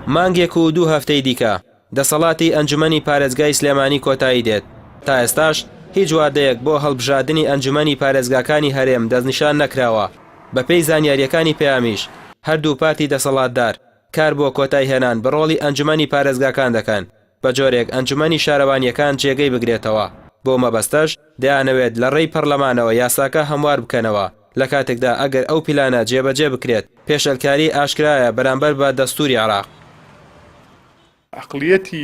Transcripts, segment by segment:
مانگێک و دوو هەفتەی دیکە دەسەڵاتی ئەنجومەنی پارێزگای سلێمانی کۆتایی دێت، تا ئێستاش هیچ وادەیەک بۆ هەڵبژاردنی ئەنجومەنی پارێزگاکانی هەرێم دەستنیشان نەکراوە، بەپێی زانیارییەکانی پەیامیش هەردوو پارتی دەسەڵاتدار کار بۆ کۆتایهێنان بە ڕۆڵی ئەنجومەنی پارێزگاکان دەکەن، بە جۆرێک ئەنجومەنی شارەوانییەکان جێگەی بگرێتەوە، بەو مەبەستەش دەیانەوێت لە ڕێی پەڕلەمانەوە یاساکە هەموار بکەنەوە، لە کاتێکدا ئەگەر ئەو پیلانە جێبەجێ بکرێت پێشێلکاری ئاشکرایە بەرامبەر بە دەستووری عێراق. عەقڵیەتی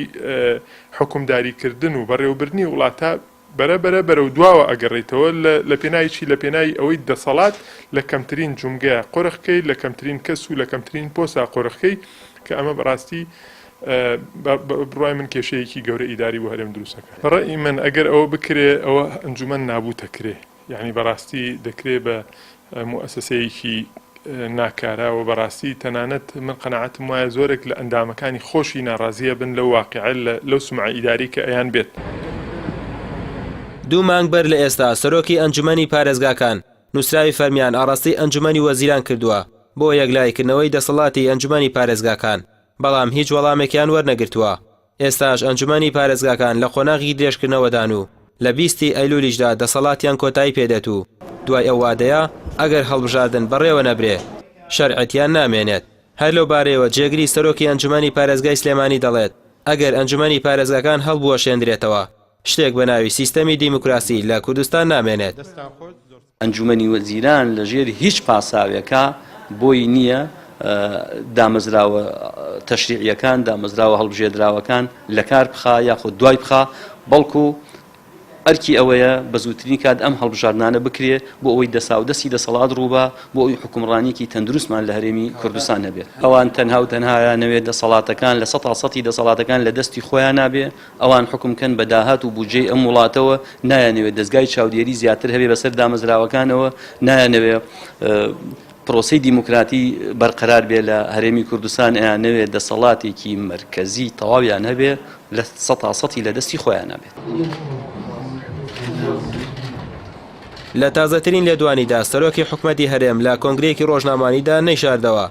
حوکمداری کردن و بەڕێوەبردنی وڵاتە بەرە بەرە بەرەو دواوە ئەگەڕێیتەوە لە لە پێناوی چی لە پێناوی ئەوەی دەسەڵات لە کەمترین جومگەیا قۆرخ کەی لە کەمترین کەس و لە کەمترین پۆستا قۆرخ کەی کە ئەمە بەڕاستی بە بڕوای من کێشەیەکی گەورە ئیداری بۆ هەرێم دروست ئەکات. بە ڕەئی من ئەگەر ئەوە بکرێ ئەوە ئەنجومەن نابوت ئەکرێ. یانی بەڕاستی دەکرێ بە موئەسەسەیەکی ناکارا و بەڕاستی تەنانەت من قەناعەتم وایە زۆرێک لە ئەندامەکانی خۆشی ناڕازیە بن لەو واقیعە لەو سومعە ئیداری کە ئەیان بێت. دوو مانگ بەر لە ئێستا سەرۆکی ئەنجومەنی پارێزگاکان نوسراوی فەرمیان ئاڕاستەی ئەنجومەنی وەزیران کردووە بۆ یەکلاییکردنەوەی دەسەڵاتی ئەنجومەنی پارێزگاکان، بەڵام هیچ وەڵامێکیان وەرنەگرتووە. ئێستاش ئەنجومەنی پارێزگاکان لە قۆناغی درێژکردنەوەدان و لە 20 ی ئەیلولیشدا دەسەڵاتیان کۆتایی پێدێت و دوای ئەو وادەیە ئەگەر هەڵبژاردن بەڕێوە نەبرێ شەرعێتیان نامێنێت. هەر لەو بارەیەوە جێگری سەرۆکی ئەنجومەنی پارێزگای سلێمانی دەڵێت، ئەگەر ئەنجومەنی پارێزگاکان هەڵبوەشێندرێتەوە شتێک بە ناوی سیستەمی دیموکراسی لە کوردستان نامێنێت. ئەنجومەنی وەزیران لە ژێر هیچ پاساوێکا بۆی نییە دامەزراوە تەشریعیەکان، دامەزراوە هەڵبژێردراوەکان لەکار بخا یاخود دوای بخا، بەڵکو ئەرکی ئەوەیە بە زووترین کات ئەم هەڵبژاردنانە بکرێ بۆ ئەوەی دەساودەستی دەسەڵات ڕووبا، بۆ ئەوەی حوکمڕانیەکی تەندروستمان لە هەرێمی کوردستان هەبێ. ئەوان تەنها و تەنها ئەیانەوێ دەسەڵاتەکان لە سەتا سەتی دەسەڵاتەکان لە دەستی خۆیانا بێ، ئەوان حوکم کەن بە داهات و بودجەی ئەم وڵاتەوە، نایانەوێت دەزگای چاودێری زیاتر هەبێ بەسەر دامەزراوەکانەوە، نایانەوێ پرۆسەی دیموکراتی بەرقەرار بێ لە هەرێمی کوردستان، ئەیانەوێ دەسەڵاتێکی مەرکەزی تەواویان هەبێ لە سەتا سەتی لە دەستی خۆیانا بێت. لە تازەترین لێدوانیدا سەرۆکی حکومەتی هەرێم لە کۆنگرەیەکی ڕۆژنامەوانیدا نەیشاردەوە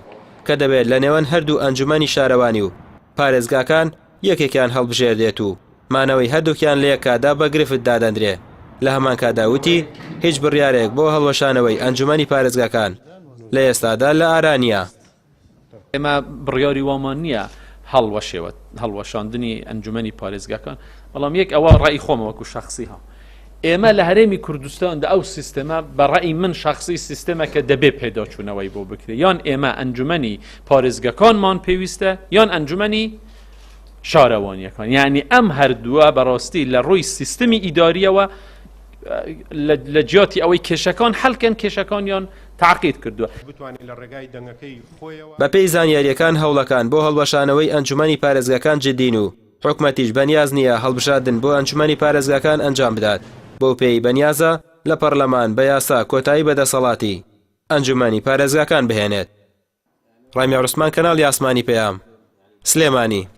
کە دەبێت لە نێوان هەردوو ئەنجومەنی شارەوانی و پارێزگاکان یەکێکیان هەڵبژێردێت و مانەوەی هەردووکیان لە یەک کاتدا بە گرفت دادەندرێ، لە هەمان کاتدا وتی، هیچ بڕیارێک بۆ هەڵوەشانەوەی ئەنجومەنی پارێزگاکان لە ئێستادا لە ئارا نییە. ئێمە بڕیاری وامان نییە هەڵوەشێوە هەڵوەشاندنی ئەنجومەنی پارێزگاکان، بەڵام یەک ئەوە ڕەئی خۆمە وەکو شەخسی ها ئێمە لە هەرێمی کوردستاندا ئەو سیستەمە بە ڕەئی من شەخسی سیستەمە کە دەبێ پێداچوونەوەی بۆ بکرێ یان ئێمە ئەنجومەنی پارێزگەکانمان پێویستە یان ئەنجومەنی شارەوانیەکان یعنی ئەم هەردووە بەڕاستی لە ڕووی سیستمی ئیداریەوە لە جیاتی ئەوەی کێشەکان حلکەن کێشەکانیان تاقیت کردووە. بەپێی زانیارییەکان هەوڵەکان بۆ هەڵوەشانەوەی ئەنجومەنی پارێزگاکان جدین و حکومەتیش بەنیاز نییە هەڵبژاردن بۆ ئەنجومەنی پارێزگاکان ئەنجام بدات، بەو پێیەی بەنیازە لە پەڕلەمان بە یاسا کۆتایی بە دەسەڵاتی ئەنجومەنی پارێزگاکان بهێنێت. ڕامیار عوسمان کەناڵی ئاسمانی پەیام، سلێمانی.